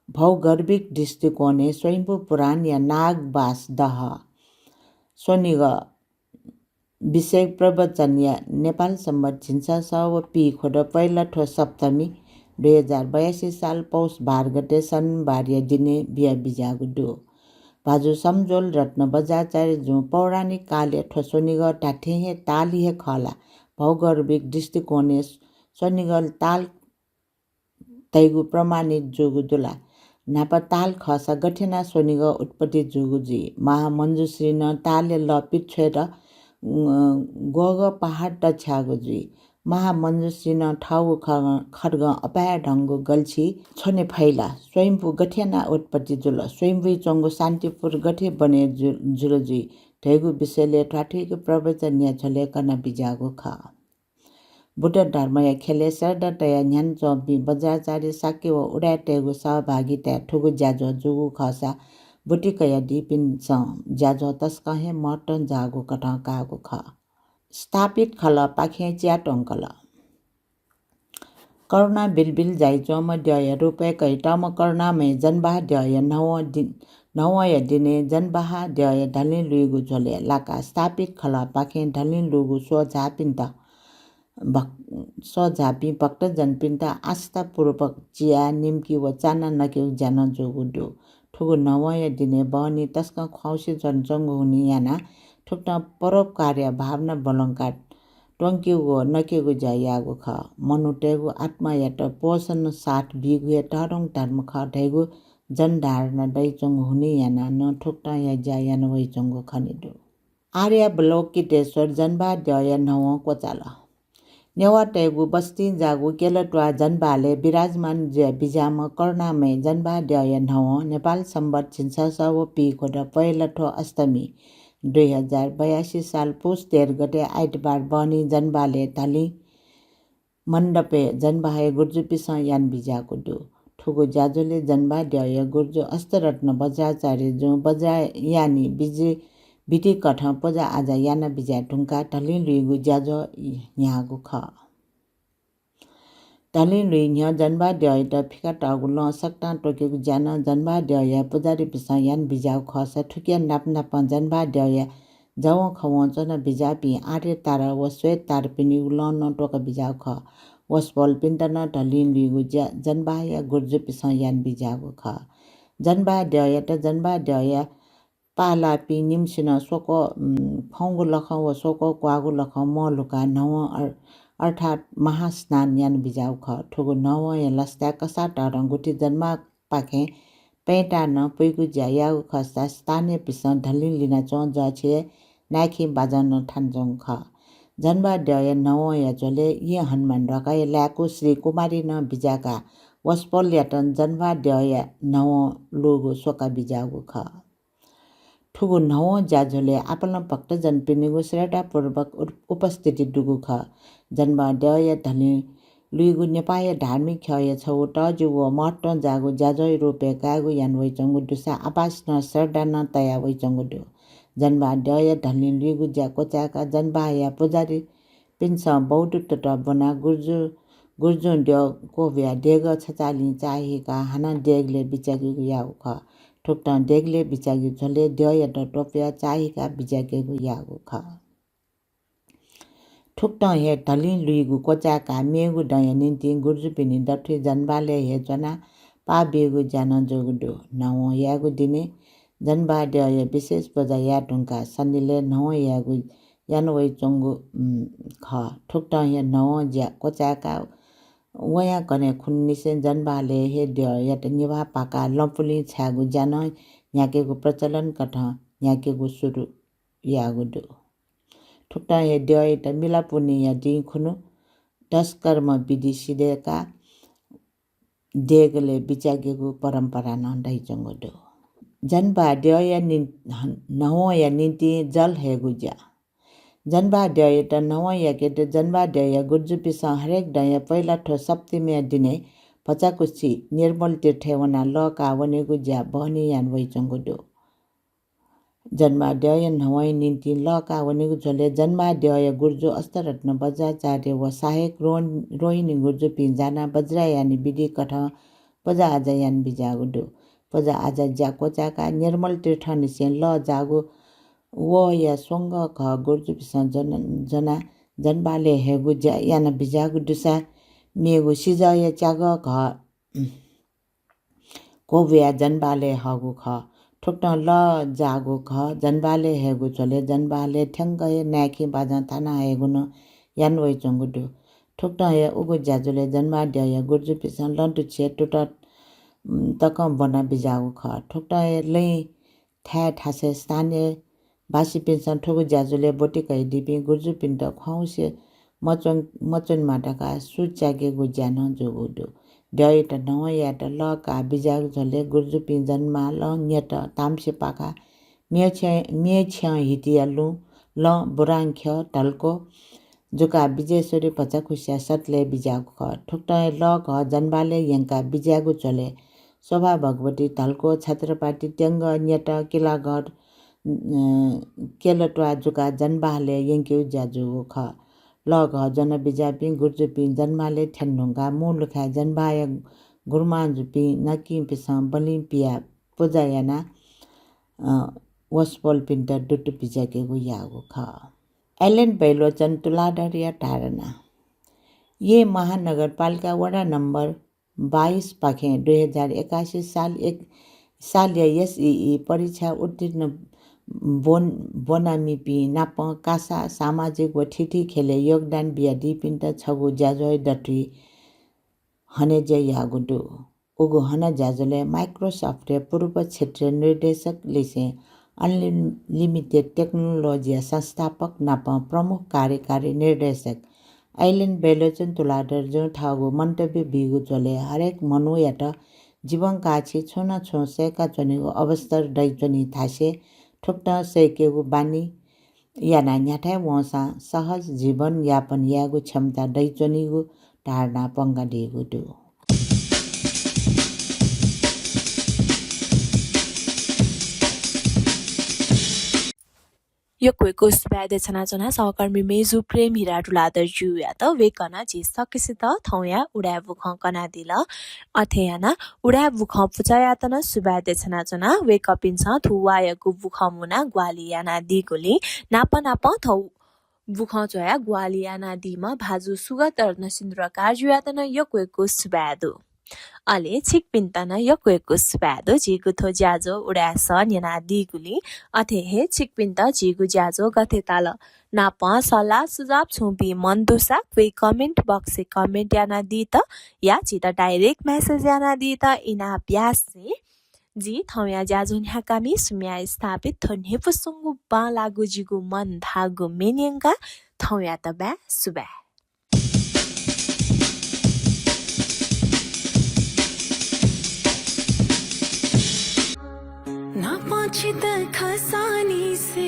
भौगर्भिक दृष्टिकोणय् स्वयम्भू पुराणया नागबास दह स्वनिगः विषयक प्रवचनया नेपाल सम्बत झिंछसः व पीखुद पहिला थ्व सप्तमी दुई हजार बयासी साल पौष बाह्र गते शनिबारया दिने बिया बिज्याःगु दु। भाजु समज्वल रत्न बज्राचार्यजुं पौराणिक कालया थ्व स्वनिगः धात्थें हे ताल हे खः ला? भौगर्भिक दृष्टिकोणय् स्वनिगः ताल धइगु प्रमाणित जूगु दु ला? न्हापा ताल खःसा गथे यानाः स्वनिगः उत्पत्ति जूगु जुइ? महामञ्जुश्रीं नं तालया लः पित छ्वयेत, अँ, ग्वःग्वः पहाड तछ्याःगु जुइ? महामञ्जुश्रीं नं थःगु खड्गं, खड्गं अपाय्धंगु गल्छि छ्वने फइ ला? स्वयम्भू गथे यानाः उत्पत्ति जुल? स्वयम्भूइ च्वंगु शान्तिपुर गथे बने जु-, जुल जुइ? धइगु विषयलय् थ्वाथुइक प्रवचनया झ्वलय् कना बिज्याःगु खः। बुद्ध धर्मया ख्यलय् श्रद्धा तयाः न्ह्यानाच्वंपिं बज्राचार्य, शाक्य व उदाय्‌तय्गु सहभागिताय् थुगु ज्याझ्वः जूगु खःसा ब्वति कयादीपिन्सं ज्याझ्वः तसकं हे महत्त्वं जाःगु कथं काःगु खः। स्थापित खलःपाखें च्यात्वंकल। करुणा बिलबिल जाइच्वंम्ह द्यःया रूपय् कयातःम्ह करुणामय जनबाह द्यःया न्हवं दि-, न्हवंया दिने जनबाह द्यःया धलिं लुइगु झ्वलय् लाकाः स्थापित खलःपाखें धलिं लूगु स्वझाःपिन्त भक्-, स्वझाःपिं भक्तजनपिन्त आस्थापूर्वक चिया, निम्की व चाना नकेगु ज्या नं जूगु दु। थुगु न्हवंया दिने बहनी तसकं ख्वाउँसे च्वनाच्वंगु हुनिं यानाः थुकथं परोपकारया भावना ब्वलंका त्वंकेगु व नकेगु ज्या याःगु खः। मनूतय्गु आत्मायात पोषण साथ बीगु हे तःधंगु धर्म खः धइगु जनधारणा दयाच्वंगु हुनिं यानाः नं थुकथंया ज्या याना वयाच्वंगु खनेदु। आर्यावलोकितेश्वर जनबाह द्यःया न्हवं क्वचाल। नेवाःतय्गु बस्तिं जाःगु केलत्वाः जनबाहलय् विराजमान जुया बिज्याःम्ह करुणामय जनबाह द्यःया न्हवं नेपाल सम्बत झिंछसः व पीखुद पहिला थ्व अष्टमी दुई हजार बयासी साल पुस तेह्र गते आइतबार बहनी जनबाहलय् धलिं मण्डपय् जनबाहया गुर्जुपिसं याना बिज्याःगु दु। थुगु ज्याझ्वलय् जनबाह द्यःया गुर्जु अष्टरत्न बज्राचार्यजुं बज्रायानी बिजि-, विधिकथं पुजा आजा याना बिज्याये धुंकाः धलिं लुइगु ज्याझ्वः न्ह्याःगु खः। धलिं लुइ न्ह्यः जनबाह द्यःयात फिका तःगु लं सकतां त्वकेगु ज्या नं जनबाह द्यःया पुजारीपिसं याना बिज्याःगु खःसा थुकिया नाप नापं जनबाह द्यःया जवंखवं च्वना बिज्याःपिं आर्य तारा व श्वेत तारापिनिगु लं नं त्वका बिज्याःगु खः। वसपोलपिन्त नं धलिं लुइगु ज्या जनबाहया गुर्जुपिसं याना बिज्याःगु खः। जनबाह द्यःयात जनबाह द्यःया पाः लाःपिं निम्हसिनं स्वक्वः, उम्, खंगु लखं व स्वक्वः क्वाःगु लखं म्वःल्हुकाः न्हवं अर-, अर्थात् महास्नान याना बिज्याःगु खः। थुगु न्हवंया लसताय् कसाः तःधं गुथि जनबाहपाखें पँय्ताः नं पुइगु ज्या याःगु खःसा स्थानीयपिसं धलिं लिनाच्वं जःछि हे नाय्खिं बाजं नं थानाच्वंगु खः। जनबाह द्यःया न्हवंया झ्वलय् येँ हनुमान ध्वाखाया लाय्कू श्री कुमारी नं बिज्याकाः वसपोलयात जनबाह द्यःया न्हवं लूगु स्वका बिज्याःगु खः। थुगु न्हवं ज्याझ्वलय् आपालं भक्तजनपिनिगु श्रद्धापूर्वक उप-, उपस्थिति दुगु खः। जनबाह द्यःया धलिं लुइगु नेपाःया धार्मिक ख्यःया छगू तःजिगु व महत्त्वं जाःगु ज्याझ्वःया रूपय् कायेगु याना वइच्वंगु दुसा आभास नं श्रद्धा नं तया वइच्वंगु दु। जनबाह द्यःया धलिं लुइगु ज्या क्वचाय्काः जनबाहया पुजारी पिन्सं बौद्ध ततः ब्वनाः गुर्जु, गुर्जुं द्यः क्वह्वयाः देगः छचाःलिं चाःहिकाः हानं देगलय् बिचाकेगु याःगु खः। थुकथं देगलय् बिचाकेगु झ्वलय् द्यःयात त्वपुयाः चाःहिकाः बिचाकेगु याःगु खः। थुकथं हे धलिं लुइगु क्वचाय्काः मेगु दँया निंतिं गुर्जुपिनि दथुइ जनबहालय् हे च्वनाः पाः बीगु ज्या नं जूगु दु। न्हवं यायेगु दिनय् जनबहाद्यःया विशेष पुजा याये धुंकाः सनिलय् न्हवं यायेगु याना वइच्वंगु, उम्, खः। थुकथं हे न्हवं ज्या क्वचाय्काः वयां कन्हय् खुन्हुनिसें जनबहालय् हे द्यःयात निभाः पाकाः लँपुलिं छायेगु ज्या नं न्ह्याकेगु प्रचलन कथं न्ह्याकेगु सुरु याःगु दु। थुकथं हे द्यःयात मिलापुन्हिया दिं खुन्हु दशकर्म विधि सिधय्काः देगलय् बिज्याकेगु परम्परा नं दइच्वंगु दु। जनबहाद्यःया निं-, न्हवंया निंतिं जल हयेगु ज्या। जनबहाद्यःयात न्हवं याकेत जनबहाद्यःया गुर्जुपिन्सं हरेक दँया पहिला थ्व सप्तमीया दिनय् भचाकुछि निर्मल तीर्थय् वनाः लः काः वनेगु ज्या बहनी याना वइच्वंगु दु। जनबहाद्यःया न्हवंया निंतिं लः काः वनेगु झ्वलय् जनबहाद्यःया गुर्जु अष्टरत्न वज्राचार्य व सहायक रोहन-, रोहिणी गुर्जुपिं जानाः वज्रायानि विधि कथं पुजा आजा याना बिज्याःगु दु। पुजा आजा ज्या क्वचाय्काः निर्मल तीर्थंनिसें लः जाःगु वहःया स्वंगः घः गुर्जुपिन्सं ज्वन-, ज्वनाः जनबहालय् हयेगु ज्या याना बिज्याःगु दुसा मेगु सिजःया च्यागः घः क्वबुयाः जनबहालय् हःगु खः। थुकथं लः जाःगु घः जनबहालय् हयेगु झ्वलय् जनबहालय् थ्यंक हे नाय्खिं बाजं थाना हयेगु नं याना वइच्वंगु दु। थुकथं हे उगु ज्याझ्वलय् जनबहाद्यःया गुर्जुपिन्सं लँ दुछिया तुतः, उम्, तकं ब्वना बिज्याःगु खः। थुकथं हे लँय् थाय् थासय् स्थानीय बासिपिन्सं थुगु ज्याझ्वलय् ब्वति कयादीपिं गुर्जुपिन्त ख्वाउँसे मच्वन-, मच्वनेमा धकाः सु च्याकेगु ज्या नं जूगु दु। द्यःयात न्हवं यायेत लः काः बिज्याःगु झ्वलय् गुर्जुपिं जनमालं न्यत ताम्से पाखाः म्येछ्यं, म्येछ्यं हितिया लुँ, लँ, बुरांख्यः, धल्को जुकाः विजेश्वरी भचाकुछिया सतलय् बिज्याःगु खः। थुकथं हे लः घः जनबहालय् यंकाः बिज्याःगु झ्वलय् शोभा भगवती, धल्को, छत्रपाटी, त्यंगः, न्यत, किलागढ, अ, केलत्वाः जुकाः जनबहालय् यंकेगु ज्या जूगु खः। लः घः ज्वना बिज्याःपिं गुर्जुपिं जनबहालय् थ्यने धुंकाः मू लुखाय् जनबहाःया गुरुमांजुपिं नकिंपिन्सं बलिं पियाः पुजा यानाः, अ, वसपोलपिन्त दुतु बिज्याकेगु याःगु खः। एलेन बैलोचन तुलाधरया धारणा। येँ महानगरपालिका वडा नम्बर बाइस पाखें दुई हजार एकासी साल एक, सालया एसइई परीक्षा उत्तीर्ण ब्वन-, ब्वनामिपिं नाप कासा, सामाजिक व थीथी ख्यलय् योगदान बियादीपिन्त छगू ज्याझ्वः दथुइ हनेज्या याःगु दु। उगु हना ज्याझ्वलय् Microsoft-या पूर्व क्षेत्रीय निर्देशक लिसें Unlimited Technology-या संस्थापक नाप प्रमुख कार्यकारी निर्देशक एलेन बैलोचन तुलाधरजुं थःगु मन्तव्य बीगु झ्वलय् हरेक मनूयात जीवनकाछि छुं न छुं सय्काच्वनेगु अवसर दइच्वनी धासें थुकथं सय्केगु बानी यानाः न्ह्याथाय् वंसां सहज जीवन यापन यायेगु क्षमता दइच्वनीगु धारणा प्वंकादीगु दु। यक्व यक्व सुभाय् देछानाच्वना सहकर्मी मेजु प्रेम हिरा तुलाधरजुयात। वय्कलं झी सकसित थौंया उदाय् बुखँ कनादिल। अथे यानाः उदाय् बुखँ पुचःयात नं सुभाय् देछानाच्वना। वय्कःपिन्सं थ्व वाःयागु बुखँ मुनाः ग्वाहालि यानादीगुलिं नाप नापं थ्व बुखँ च्वयाः ग्वाहालि यानादीम्ह भाजु सुगत रत्न सिन्दुराकारजुयात नं यक्व यक्व सुभाय् दु। अले छिकपिन्त नं यक्व यक्व सुभाय् दु, झीगु थ्व ज्याझ्वः उदाय् सः न्यनादीगुलिं। अथे हे छिकपिन्त झीगु ज्याझ्वः गथे ताल नापं सल्लाह सुझाव छुं बी मन दुसा क्वय् comment box-य् comment यानादीत या झीत direct message यानादीत इनाप यासें जि थौंया ज्याझ्वः न्ह्याकामि सुम्या स्थापित थ्व न्हिपुसंगु बांलाःगु जिगु मन धाःगु म्ये न्यंकाः थौंयात बाय् सुभाय्। नापं छित खंसानिसें,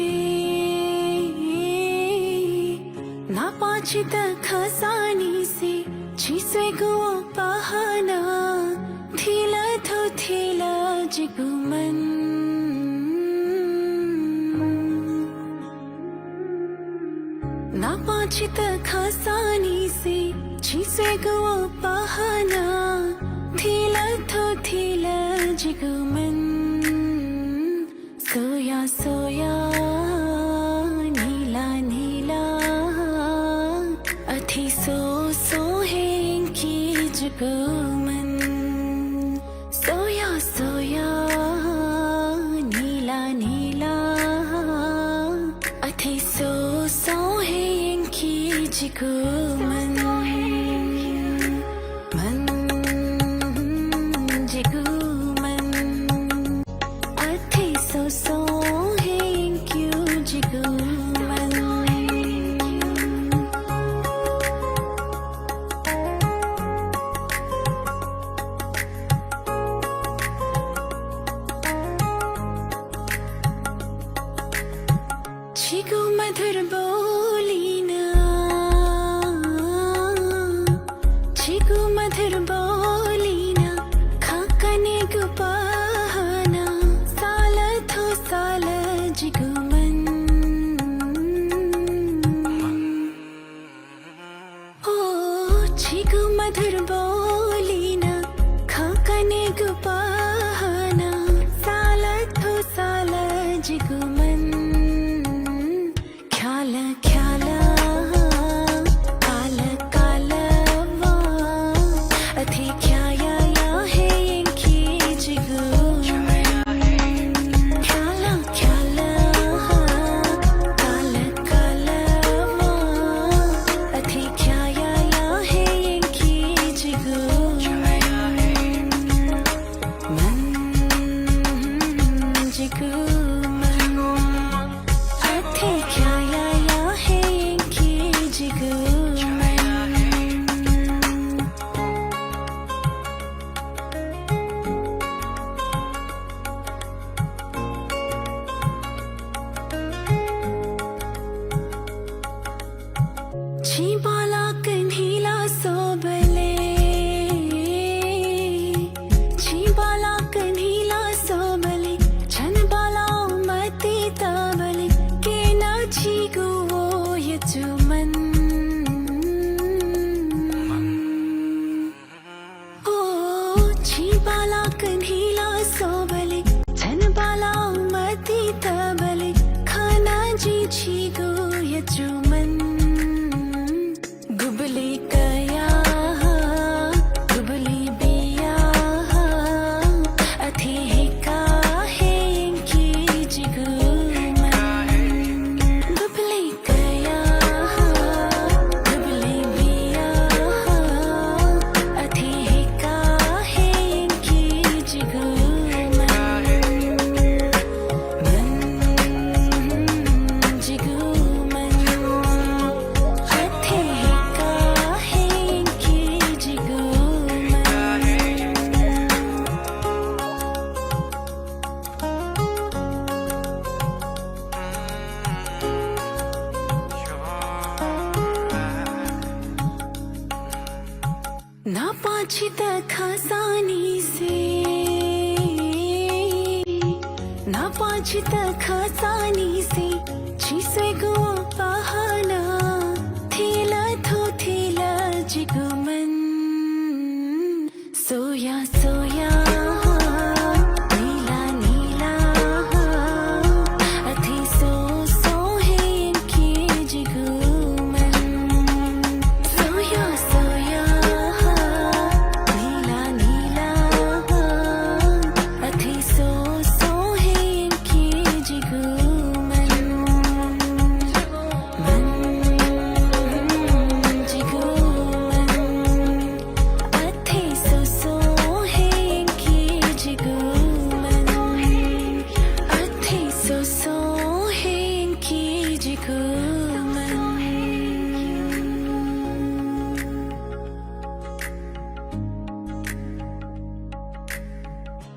नापं छित खंसानिसें, छिं स्वयेगु व पाहां नं थिल थो थिल जिगु मन। नापं छित खंसानिसें, छिं स्वयेगु व पाहां नं थिल थो थिल जिगु मन। सोया सोया, न्हिला न्हिला। जिगु मन सोया सोया, निला निला, अथे सोसो हे यंकी जिगु मन। मन, जिगु मन। अथे सोसो हे यंक्यू जिगु मन। छिगु मधुर बोलीं, छिगु मधुर बोलीं, खँ कनेगु पहलं, साल थ्व साल जिगु मन। ओ, छिगु मधुर बोलीं, खँ कनेगु पहलं, साल थ्व साल जिगु मन। ख्याल ख्याल, काल काल व, अथे ख्याया या हे यंकी जिगु। ख्याल ख्याल, काल काल व, अथे ख्याया या हे यंकी जिगु। मन, जिगु मन, अथे ख्याया या हे यंकी जिगु मन। छिं बांलाक न्हिला स्वःबलय्, छिं बांलाक न्हिला स्वःबलय्, छन बांलाउ मतितबलय्, केना छिगु व यचु मन। ओ, छिं बांलाक न्हिला स्वःबलय्, छन बांलाउ मतितबलय्, खना जिं छिगु यचु मन। गुबलय् कया, गुबलय् बिया, अथे हेका हे यंकी जिगु मन। गुबलय् कया, गुबलय् बिया, अथे हेका हे यंकी जिगु मन। मन, जिगु मन, अथे हेका हे यंकी जिगु मन। न्हापां छितः खँ सानिसें, न्हापां छितः खँ सानिसें,